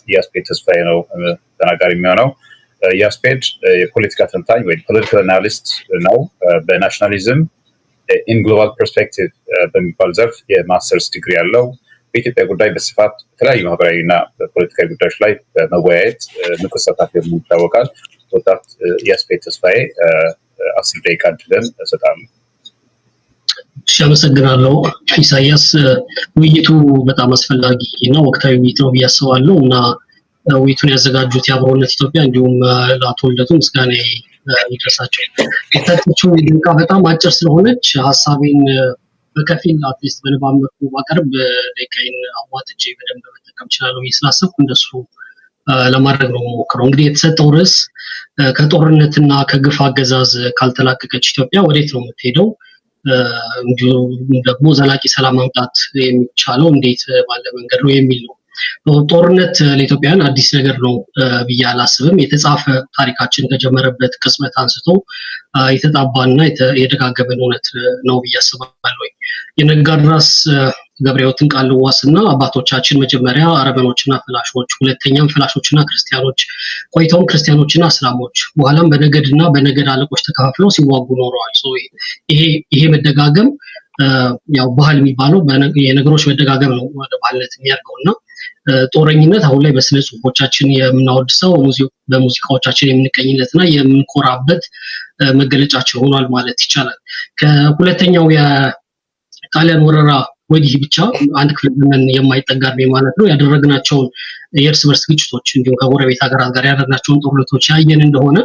ኢያስፔድ ተስፋዬ ነው ተናጋሪ የሚሆነው። ኢያስፔድ የፖለቲካ ተንታኝ ወይም political analyst ነው። በ nationalism in global perspective በሚባል ዘርፍ የማስተርስ ዲግሪ ያለው፣ በኢትዮጵያ ጉዳይ በስፋት በተለያዩ ማህበራዊ እና በፖለቲካዊ ጉዳዮች ላይ በመወያየት ንቁ ተሳታፊ መሆኑ ይታወቃል። ወጣት ኢያስፔድ ተስፋዬ፣ 10 ደቂቃ እድልን እሰጣለሁ። እሺ፣ አመሰግናለሁ ኢሳያስ። ውይይቱ በጣም አስፈላጊ እና ወቅታዊ ውይይት ነው ብዬ አስባለሁ እና ውይይቱን ያዘጋጁት የአብሮነት ኢትዮጵያ እንዲሁም ለአቶ ልደቱ ምስጋና ይድረሳቸው። የተሰጠችው ደቂቃ በጣም አጭር ስለሆነች ሀሳቤን በከፊል at least በንባብ መልኩ ባቀርብ ደቂቃዬን አሟጥጬ በደንብ መጠቀም እችላለሁ ብዬ ስላሰብኩ እንደሱ ለማድረግ ነው የምሞክረው። እንግዲህ የተሰጠው ርዕስ ከጦርነትና ከግፍ አገዛዝ ካልተላቀቀች ኢትዮጵያ ወዴት ነው የምትሄደው? እንዲሁም ደግሞ ዘላቂ ሰላም ማምጣት የሚቻለው እንዴት ባለ መንገድ ነው የሚል ነው። ጦርነት ለኢትዮጵያውያን አዲስ ነገር ነው ብዬ አላስብም። የተጻፈ ታሪካችን ከጀመረበት ቅጽበት አንስቶ የተጣባና የደጋገመን እውነት ነው ብዬ አስባለሁ። የነጋድራስ ገብረሕይወትን ቃል ልዋስና አባቶቻችን መጀመሪያ አረመኖችና ፈላሾች፣ ሁለተኛም ፈላሾችና ክርስቲያኖች፣ ቆይተውም ክርስቲያኖችና እስላሞች፣ በኋላም በነገድና በነገድ አለቆች ተከፋፍለው ሲዋጉ ኖረዋል። ይሄ መደጋገም ያው ባህል የሚባለው የነገሮች መደጋገም ነው ወደ ባህልነት የሚያድገው እና ጦረኝነት አሁን ላይ በስነ ጽሁፎቻችን የምናወድሰው፣ በሙዚቃዎቻችን የምንቀኝለት እና የምንኮራበት መገለጫችን ሆኗል ማለት ይቻላል። ከሁለተኛው የጣሊያን ወረራ ወዲህ ብቻ፣ አንድ ክፍለ ዘመን የማይጠጋ እድሜ ማለት ነው፣ ያደረግናቸውን የእርስ በርስ ግጭቶች እንዲሁም ከጎረቤት ሀገራት ጋር ያደረግናቸውን ጦርነቶች ያየን እንደሆነ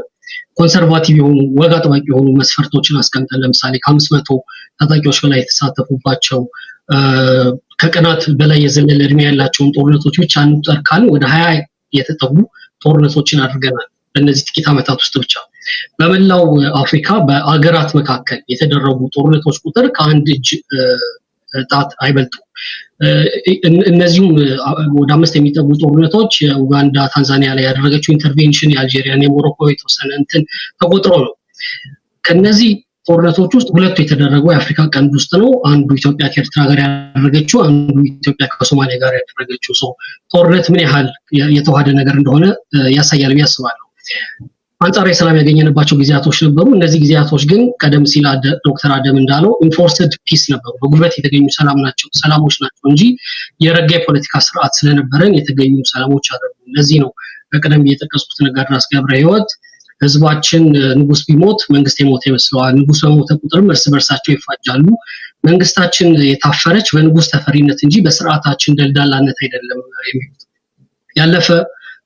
conservative የሆኑ፣ ወግ አጥባቂ የሆኑ መስፈርቶችን አስቀምጠን፣ ለምሳሌ ከ500 ታጣቂዎች በላይ የተሳተፉባቸው፣ ከቀናት በላይ የዘለለ እድሜ ያላቸውን ጦርነቶች ብቻ እንቁጠር ካልን ወደ 20 የተጠጉ ጦርነቶችን አድርገናል በእነዚህ ጥቂት ዓመታት ውስጥ ብቻ። በመላው አፍሪካ በአገራት መካከል የተደረጉ ጦርነቶች ቁጥር ከአንድ እጅ ጣት አይበልጡም። እነዚሁም ወደ አምስት የሚጠጉ ጦርነቶች የኡጋንዳ ታንዛኒያ ላይ ያደረገችው intervention፣ የአልጄሪያን፣ የሞሮኮ የተወሰነ እንትን ተቆጥሮ ነው። ከነዚህ ጦርነቶች ውስጥ ሁለቱ የተደረገው የአፍሪካ ቀንድ ውስጥ ነው። አንዱ ኢትዮጵያ ከኤርትራ ጋር ያደረገችው፣ አንዱ ኢትዮጵያ ከሶማሊያ ጋር ያደረገችው። So ጦርነት ምን ያህል የተዋሃደ ነገር እንደሆነ ያሳያል ብዬ አስባለሁ። አንጻራዊ ሰላም ያገኘንባቸው ጊዜያቶች ነበሩ። እነዚህ ጊዜያቶች ግን ቀደም ሲል ዶክተር አደም እንዳለው enforced peace ነበሩ። በጉልበት የተገኙ ሰላም ናቸው ሰላሞች ናቸው እንጂ የረጋ የፖለቲካ ስርዓት ስለነበረን የተገኙ ሰላሞች አይደሉም። ለዚህ ነው በቀደም የጠቀስኩት ነጋድራስ ገብረ ሕይወት ህዝባችን ንጉስ ቢሞት መንግስት የሞተ ይመስለዋል፣ ንጉስ በሞተ ቁጥርም እርስ በርሳቸው ይፋጃሉ። መንግስታችን የታፈረች በንጉስ ተፈሪነት እንጂ በስርዓታችን ደልዳላነት አይደለም የሚሉት። ያለፈ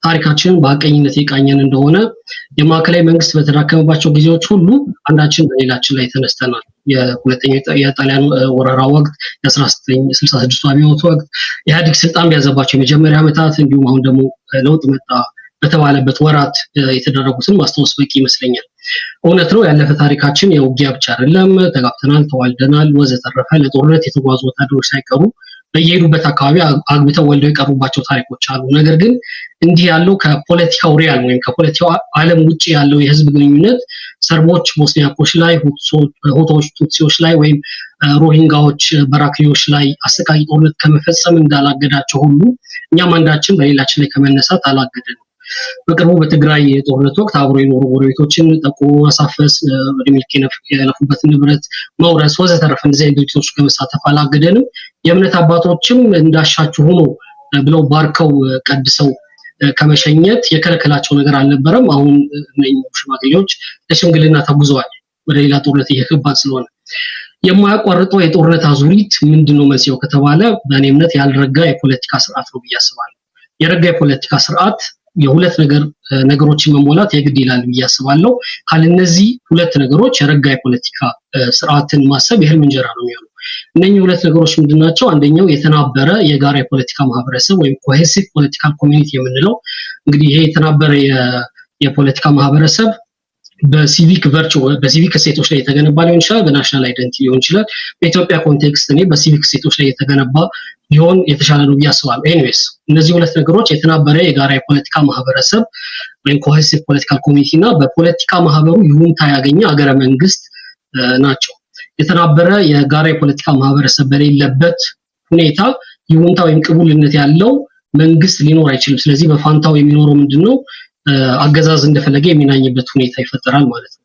ታሪካችንን በሀቀኝነት የቃኘን እንደሆነ የማዕከላዊ መንግስት በተዳከመባቸው ጊዜዎች ሁሉ አንዳችን በሌላችን ላይ ተነስተናል። የሁለተኛው የጣሊያን ወረራ ወቅት፣ የ1966 አብዮት ወቅት፣ ኢህአዴግ ስልጣን በያዘባቸው የመጀመሪያ ዓመታት እንዲሁም አሁን ደግሞ ለውጥ መጣ በተባለበት ወራት የተደረጉትን ማስታወስ በቂ ይመስለኛል። እውነት ነው፣ ያለፈ ታሪካችን የውጊያ ብቻ አይደለም። ተጋብተናል፣ ተዋልደናል፣ ወዘተረፈ። ለጦርነት የተጓዙ ወታደሮች ሳይቀሩ በየሄዱበት አካባቢ አግብተው ወልደው የቀሩባቸው ታሪኮች አሉ። ነገር ግን እንዲህ ያለው ከፖለቲካው realm ወይም ከፖለቲካው ዓለም ውጭ ያለው የህዝብ ግንኙነት ሰርቦች ቦስኒያኮች ላይ፣ ሁቶች ቱትሲዎች ላይ ወይም ሮሂንጋዎች በራክኒዎች ላይ አሰቃቂ ጦርነት ከመፈጸም እንዳላገዳቸው ሁሉ እኛም አንዳችን በሌላችን ላይ ከመነሳት አላገደንም። በቅርቡ በትግራይ የጦርነት ወቅት አብሮ የኖሩ ጎረቤቶችን ጠቁሞ ማሳፈስ፣ እድሜ ልክ የለፉበትን ንብረት መውረስ ወዘተረፈ እንደዚህ አይነት ድርጊቶች ከመሳተፍ አላገደንም። የእምነት አባቶችም እንዳሻችሁ ሆኖ ብለው ባርከው ቀድሰው ከመሸኘት የከለከላቸው ነገር አልነበረም። አሁን እነኚህ ሽማግሌዎች ለሽምግልና ተጉዘዋል፣ ወደ ሌላ ጦርነት እየገባን ስለሆነ። የማያቋርጠው የጦርነት አዙሪት ምንድነው መንስኤው ከተባለ በእኔ እምነት ያልረጋ የፖለቲካ ስርዓት ነው ብዬ አስባለሁ። የረጋ የፖለቲካ ስርዓት የሁለት ነገሮችን መሞላት የግድ ይላል ብዬ አስባለሁ። ካለነዚህ ሁለት ነገሮች የረጋ የፖለቲካ ስርዓትን ማሰብ የህልም እንጀራ ነው የሚሆነው። እነኚህ ሁለት ነገሮች ምንድን ናቸው? አንደኛው የተናበረ የጋራ የፖለቲካ ማህበረሰብ ወይም cohesive political community የምንለው። እንግዲህ ይሄ የተናበረ የፖለቲካ ማህበረሰብ በ civic virtue፣ በሲቪክ እሴቶች ላይ የተገነባ ሊሆን ይችላል፣ በ national identity ሊሆን ይችላል። በኢትዮጵያ context እኔ በሲቪክ እሴቶች ላይ የተገነባ ቢሆን የተሻለ ነው ብዬ አስባለሁ። Anyways፣ እነዚህ ሁለት ነገሮች የተናበረ የጋራ የፖለቲካ ማህበረሰብ ወይም cohesive political community እና በፖለቲካ ማህበሩ ይሁንታ ያገኘ አገረ መንግስት ናቸው። የተናበረ የጋራ የፖለቲካ ማህበረሰብ በሌለበት ሁኔታ ይሁንታ ወይም ቅቡልነት ያለው መንግስት ሊኖር አይችልም። ስለዚህ በፋንታው የሚኖረው ምንድነው? አገዛዝ እንደፈለገ የሚናኝበት ሁኔታ ይፈጠራል ማለት ነው።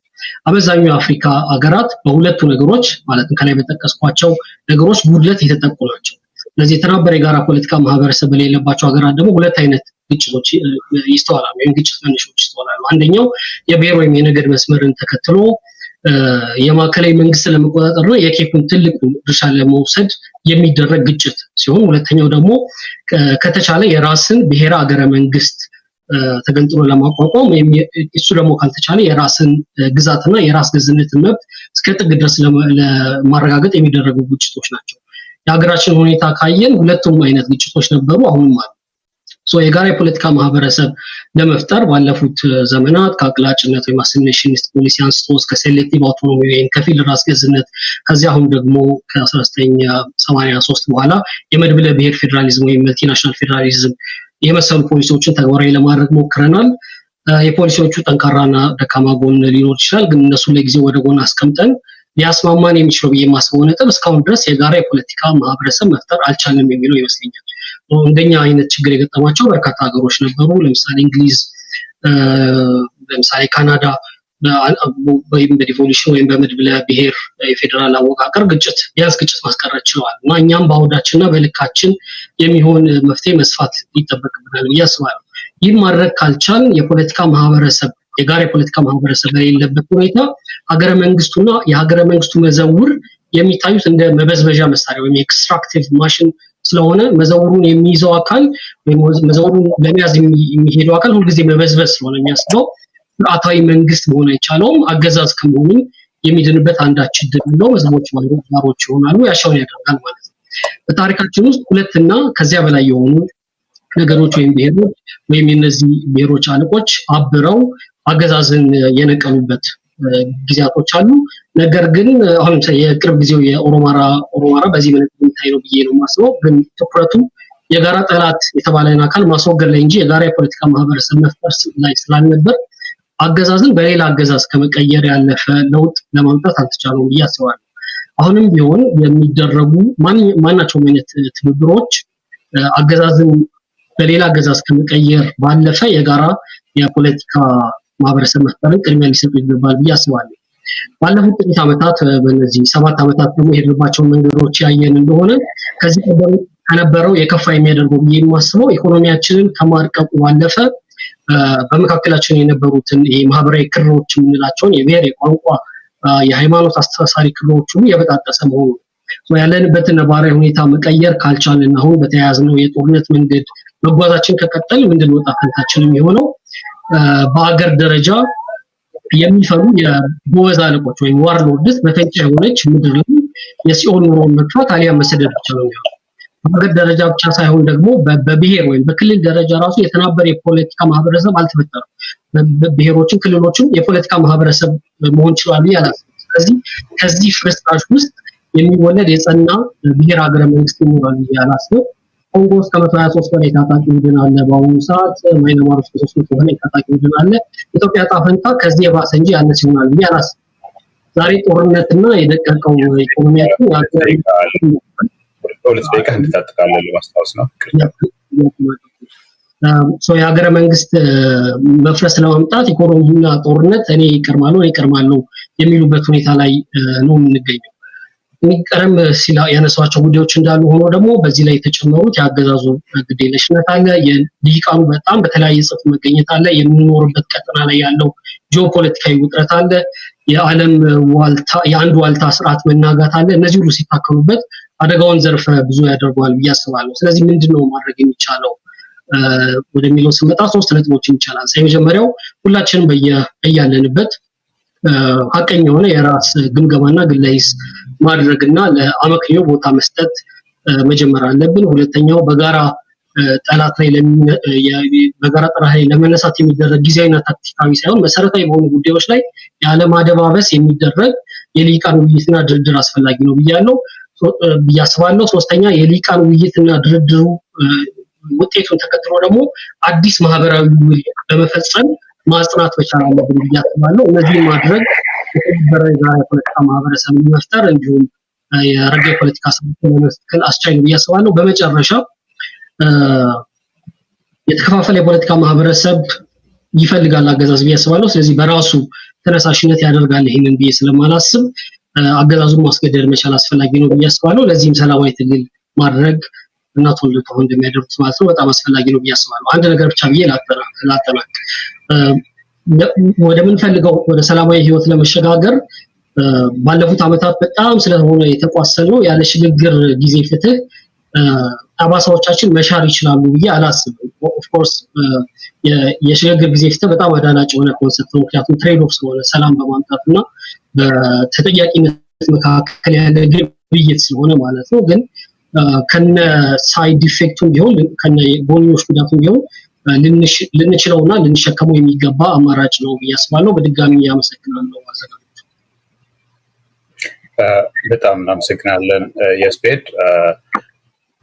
አብዛኛው የአፍሪካ ሀገራት በሁለቱ ነገሮች ማለትም ከላይ በጠቀስኳቸው ነገሮች ጉድለት የተጠቁ ናቸው። ስለዚህ የተናበረ የጋራ ፖለቲካ ማህበረሰብ በሌለባቸው ሀገራት ደግሞ ሁለት አይነት ግጭቶች ይስተዋላሉ ወይም ግጭት መነሾች ይስተዋላሉ። አንደኛው የብሔር ወይም የነገድ መስመርን ተከትሎ የማዕከላዊ መንግስት ለመቆጣጠርና የኬኩን ትልቁን ድርሻ ለመውሰድ የሚደረግ ግጭት ሲሆን፣ ሁለተኛው ደግሞ ከተቻለ የራስን ብሔረ ሀገረ መንግስት ተገንጥሎ ለማቋቋም፣ እሱ ደግሞ ካልተቻለ የራስን ግዛትና የራስ ገዝነትን መብት እስከ ጥግ ድረስ ለማረጋገጥ የሚደረጉ ግጭቶች ናቸው። የሀገራችን ሁኔታ ካየን ሁለቱም አይነት ግጭቶች ነበሩ፣ አሁንም አሉ። So የጋራ የፖለቲካ ማህበረሰብ ለመፍጠር ባለፉት ዘመናት ከአቅላጭነት ወይም assimilationist policy አንስቶ እስከ selective autonomy ወይም ከፊል ራስ ገዝነት፣ ከዚያ አሁን ደግሞ ከ1983 በኋላ የመድብለ ብሔር ፌዴራሊዝም ወይም multinational federalism የመሰሉ ፖሊሲዎችን ተግባራዊ ለማድረግ ሞክረናል። የፖሊሲዎቹ ጠንካራና ደካማ ጎን ሊኖር ይችላል፣ ግን እነሱን ለጊዜው ወደ ጎን አስቀምጠን ሊያስማማን የሚችለው ብዬ የማስበው ነጥብ እስካሁን ድረስ የጋራ የፖለቲካ ማህበረሰብ መፍጠር አልቻልንም የሚለው ይመስለኛል። እንደኛ አይነት ችግር የገጠማቸው በርካታ ሀገሮች ነበሩ። ለምሳሌ እንግሊዝ፣ ለምሳሌ ካናዳ ወይም በ devolution ወይም በመድብለ ብሔር የፌዴራል አወቃቀር ግጭት ቢያንስ ግጭት ማስቀረት ችለዋል። እና እኛም በአውዳችንና በልካችን የሚሆን መፍትሄ መስፋት ይጠበቅብናል ብዬ አስባለሁ። ይህም ማድረግ ካልቻል የፖለቲካ ማህበረሰብ የጋራ የፖለቲካ ማህበረሰብ በሌለበት ሁኔታ ሀገረ መንግስቱና የሀገረ መንግስቱ መዘውር የሚታዩት እንደ መበዝበዣ መሳሪያ ወይም extractive machine ስለሆነ መዘውሩን የሚይዘው አካል ወይም መዘውሩን ለመያዝ የሚሄደው አካል ሁልጊዜ መበዝበዝ ስለሆነ የሚያስበው ስርዓታዊ መንግስት መሆን አይቻለውም። አገዛዝ ከመሆኑም የሚድንበት አንዳች ዕድል የለውም። ህዝቦች ባሮች ይሆናሉ፣ ያሻውን ያደርጋል ማለት ነው። በታሪካችን ውስጥ ሁለትና ከዚያ በላይ የሆኑ ነገሮች ወይም ብሔሮች ወይም የነዚህ ብሔሮች አለቆች አብረው አገዛዝን የነቀሉበት ጊዜያቶች አሉ። ነገር ግን አሁን ለምሳሌ የቅርብ ጊዜው የኦሮማራ ኦሮማራ በዚህ መልኩ የሚታይ ነው ብዬ ነው የማስበው። ግን ትኩረቱ የጋራ ጠላት የተባለን አካል ማስወገድ ላይ እንጂ የጋራ የፖለቲካ ማህበረሰብ መፍጠር ላይ ስላልነበር አገዛዝን በሌላ አገዛዝ ከመቀየር ያለፈ ለውጥ ለማምጣት አልተቻለውም ብዬ አስባለሁ። አሁንም ቢሆን የሚደረጉ ማናቸውም አይነት ትብብሮች አገዛዝን በሌላ አገዛዝ ከመቀየር ባለፈ የጋራ የፖለቲካ ማህበረሰብ መፍጠርን ቅድሚያ ሊሰጡ ይገባል ብዬ አስባለሁ። ባለፉት ጥቂት ዓመታት በእነዚህ 7 ዓመታት ደግሞ የሄድንባቸውን መንገዶች ያየን እንደሆነ ከዚህ ቀደም ከነበረው የከፋ የሚያደርገው ብዬ የማስበው ኢኮኖሚያችንን ከማድቀቁ ባለፈ በመካከላችን የነበሩትን ይሄ ማህበራዊ ክሮች የምንላቸውን የብሔር፣ የቋንቋ፣ የሃይማኖት አስተሳሳሪ ክሮች ሁሉ የበጣጠሰ መሆኑ ነው። ያለንበትን ነባራዊ ሁኔታ መቀየር ካልቻልን፣ አሁን በተያያዝነው የጦርነት መንገድ መጓዛችን ከቀጠል ምንድነው ዕጣ ፈንታችን የሚሆነው? በአገር ደረጃ የሚፈሩ የጎበዝ አለቆች ወይም warlords በተንጫ የሆነች ምድር ላይ የሲኦል ኑሮን መግፋት አሊያም መሰደድ ብቻ ነው የሚሆነው። በሀገር ደረጃ ብቻ ሳይሆን ደግሞ በብሔር ወይም በክልል ደረጃ ራሱ የተናበረ የፖለቲካ ማህበረሰብ አልተፈጠረም። ብሔሮችም ክልሎችም የፖለቲካ ማህበረሰብ መሆን ችሏል ብዬ አላስብም። ስለዚህ ከዚህ ፍርስራሽ ውስጥ የሚወለድ የጸና ብሔር ሀገረ መንግስት ይኖራል ብዬ አላስብም። ኮንጎ ውስጥ ከ123 በላይ ታጣቂ ቡድን አለ። በአሁኑ ሰዓት ማይናማር ውስጥ ከ300 በላይ ታጣቂ ቡድን አለ። ኢትዮጵያ ዕጣ ፈንታ ከዚህ የባሰ እንጂ ያነሰ ይሆናል ብዬ አላስብም። ዛሬ ጦርነትና የደቀቀው ኢኮኖሚያችን 2 ደቂቃ እንድታጠቃልል ለማስታወስ ነው። የሀገረ መንግስት መፍረስ ለማምጣት ኢኮኖሚና ጦርነት እኔ ይቀርማለሁ እኔ ይቀርማለሁ የሚሉበት ሁኔታ ላይ ነው የምንገኘው። ቀደም ሲል ያነሷቸው ጉዳዮች እንዳሉ ሆኖ ደግሞ በዚህ ላይ የተጨመሩት የአገዛዙ ግዴለሽነት አለ፣ የልሂቃኑ በጣም በተለያየ ጽፍ መገኘት አለ፣ የምንኖርበት ቀጠና ላይ ያለው ጂኦፖለቲካዊ ውጥረት አለ፣ የዓለም ዋልታ የአንድ ዋልታ ስርዓት መናጋት አለ። እነዚህ ሁሉ ሲታከሉበት አደጋውን ዘርፈ ብዙ ያደርገዋል ብዬ አስባለሁ። ስለዚህ ምንድነው ማድረግ የሚቻለው ወደሚለው ስመጣ ሶስት ነጥቦችን ይቻላል። የመጀመሪያው ሁላችንም በያለንበት ሀቀኛ የሆነ የራስ ግምገማና ግለ ሂስ ማድረግና ለአመክንዮ ቦታ መስጠት መጀመር አለብን። ሁለተኛው ጠላት ላይ በጋራ ጠላት ላይ ለመነሳት የሚደረግ ጊዜያዊና ታክቲካዊ ሳይሆን መሰረታዊ በሆኑ ጉዳዮች ላይ ያለማደባበስ የሚደረግ የልሂቃን ውይይትና ድርድር አስፈላጊ ነው ብያለሁ ብዬ አስባለሁ። ሶስተኛ የልሂቃን ውይይትና ድርድሩ ውጤቱን ተከትሎ ደግሞ አዲስ ማህበራዊ ውል በመፈጸም ማጽናት መቻል አለብን ብዬ አስባለሁ። እነዚህን ማድረግ የተከበረ የጋራ የፖለቲካ ማህበረሰብ መፍጠር እንዲሁም የረጋ የፖለቲካ ስርዓትን ለመትከል አስቻይ ነው ብዬ አስባለሁ። በመጨረሻ የተከፋፈለ የፖለቲካ ማህበረሰብ ይፈልጋል አገዛዝ ብዬ አስባለሁ። ስለዚህ በራሱ ተነሳሽነት ያደርጋል ይህንን ብዬ ስለማላስብ አገዛዙን ማስገደድ መቻል አስፈላጊ ነው ብዬ አስባለሁ። ለዚህም ሰላማዊ ትግል ማድረግ እና አቶ ልደቱ አሁን እንደሚያደርጉት ማለት ነው በጣም አስፈላጊ ነው ብዬ አስባለሁ። አንድ ነገር ብቻ ብዬ ላጠናቅ። ወደምንፈልገው ወደ ሰላማዊ ህይወት ለመሸጋገር ባለፉት ዓመታት በጣም ስለሆነ የተቋሰልነው ያለ ሽግግር ጊዜ ፍትህ ጠባሳዎቻችን መሻር ይችላሉ ብዬ አላስብም። Of course የሽግግር ጊዜ ፍትህ በጣም አዳላጭ የሆነ concept ነው። ምክንያቱም trade off ስለሆነ፣ ሰላም በማምጣት እና በተጠያቂነት መካከል ያለ ግብይት ስለሆነ ማለት ነው። ግን ከነ side effect ኡም ቢሆን፣ ከነ ጎንዮሽ ጉዳቱም ቢሆን ልንችለውና ልንሸከመው የሚገባ አማራጭ ነው ብዬ አስባለሁ። በድጋሚ አመሰግናለሁ አዘጋጆች። በጣም እናመሰግናለን ያስፔድ።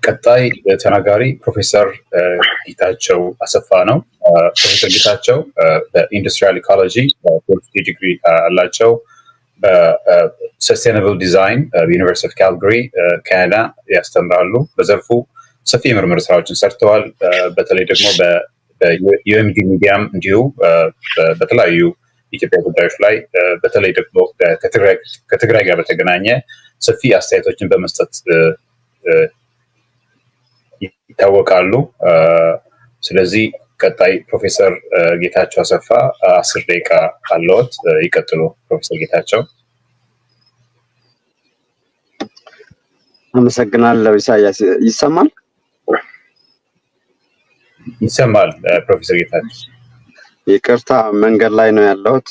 ቀጣይ ተናጋሪ ፕሮፌሰር ጌታቸው አሰፋ ነው። ፕሮፌሰር ጌታቸው በ industrial ecology PhD ዲግሪ አላቸው። በ sustainable design በ University of Calgary ካናዳ ያስተምራሉ። በዘርፉ ሰፊ የምርምር ስራዎችን ሰርተዋል። በተለይ ደግሞ በ UMD ሚዲያም እንዲሁ በተለያዩ ኢትዮጵያ ጉዳዮች ላይ፣ በተለይ ደግሞ ከትግራይ ጋር በተገናኘ ሰፊ አስተያየቶችን በመስጠት ይታወቃሉ። ስለዚህ ቀጣይ ፕሮፌሰር ጌታቸው አሰፋ 10 ደቂቃ አለዎት። ይቀጥሉ ፕሮፌሰር ጌታቸው። አመሰግናለሁ ኢሳያስ። ይሰማል? ይሰማል ፕሮፌሰር ጌታቸው። ይቅርታ፣ መንገድ ላይ ነው ያለሁት።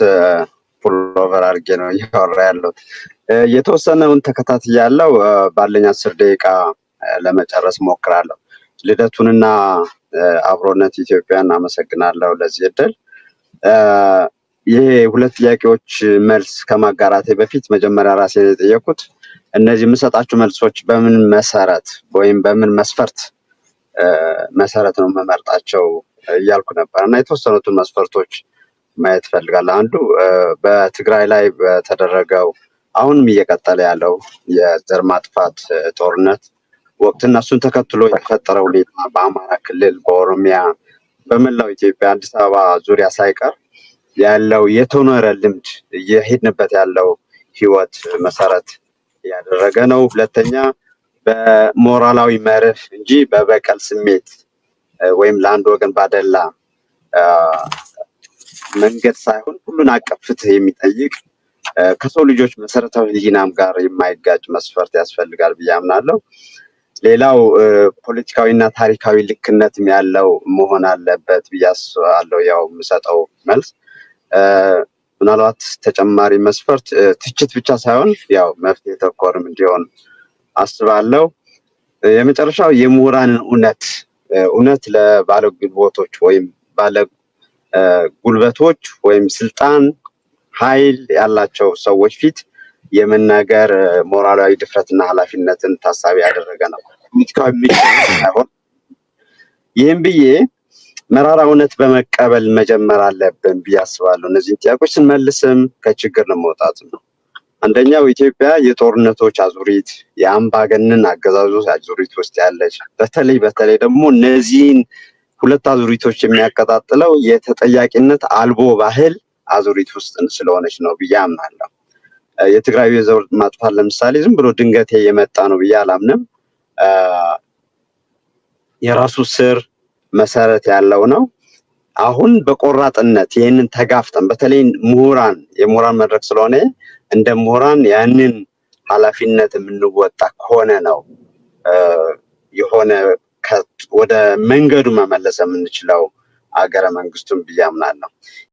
Pull over አድርጌ ነው እያወራ ያለሁት። የተወሰነውን ተከታትያለሁ። ባለኝ 10 ደቂቃ ለመጨረስ ሞክራለሁ። ልደቱንና አብሮነት ኢትዮጵያን አመሰግናለሁ ለዚህ እድል። ይሄ ሁለት ጥያቄዎች መልስ ከማጋራቴ በፊት መጀመሪያ ራሴን የጠየኩት እነዚህ የምሰጣቸው መልሶች በምን መሰረት ወይም በምን መስፈርት መሰረት ነው የምመርጣቸው እያልኩ ነበር እና የተወሰኑትን መስፈርቶች ማየት እፈልጋለሁ። አንዱ በትግራይ ላይ በተደረገው አሁንም እየቀጠለ ያለው የዘር ማጥፋት ጦርነት ወቅት እና እሱን ተከትሎ የተፈጠረው ሁኔታ በአማራ ክልል፣ በኦሮሚያ፣ በመላው ኢትዮጵያ አዲስ አበባ ዙሪያ ሳይቀር ያለው የተኖረ ልምድ፣ እየሄድንበት ያለው ህይወት መሰረት ያደረገ ነው። ሁለተኛ በሞራላዊ መርህ እንጂ በበቀል ስሜት ወይም ለአንድ ወገን ባደላ መንገድ ሳይሆን ሁሉን አቀፍ ፍትህ የሚጠይቅ፣ ከሰው ልጆች መሰረታዊ ህሊናም ጋር የማይጋጭ መስፈርት ያስፈልጋል ብዬ አምናለሁ። ሌላው ፖለቲካዊና ታሪካዊ ልክነትም ያለው መሆን አለበት ብዬ አስባለሁ። ያው የምሰጠው መልስ ምናልባት ተጨማሪ መስፈርት ትችት ብቻ ሳይሆን ያው መፍትሄ ተኮርም እንዲሆን አስባለሁ። የመጨረሻው የምሁራንን እውነት ለባለ ጉልበቶች ወይም ባለ ጉልበቶች ወይም ስልጣን ኃይል ያላቸው ሰዎች ፊት የመናገር ሞራላዊ ድፍረትና ኃላፊነትን ታሳቢ ያደረገ ነው። ፖለቲካዊ ምቾት ሳይሆን። ይህም ብዬ መራራ እውነት በመቀበል መጀመር አለብን ብዬ አስባለሁ። እነዚህን ጥያቄዎች ስንመልስም ከችግር ለመውጣት ነው። አንደኛው ኢትዮጵያ የጦርነቶች አዙሪት፣ የአምባገነን አገዛዞች አዙሪት ውስጥ ያለች፣ በተለይ በተለይ ደግሞ እነዚህን ሁለት አዙሪቶች የሚያቀጣጥለው የተጠያቂነት አልቦ ባህል አዙሪት ውስጥ ስለሆነች ነው ብዬ አምናለሁ። የትግራዩ የዘር ማጥፋት ለምሳሌ ዝም ብሎ ድንገቴ የመጣ ነው ብዬ አላምንም። የራሱ ስር መሰረት ያለው ነው። አሁን በቆራጥነት ይህንን ተጋፍጠን፣ በተለይ ምሁራን፣ የምሁራን መድረክ ስለሆነ፣ እንደ ምሁራን ያንን ኃላፊነት የምንወጣ ከሆነ ነው የሆነ ወደ መንገዱ መመለስ የምንችለው አገረ መንግስቱን ብዬ አምናለሁ።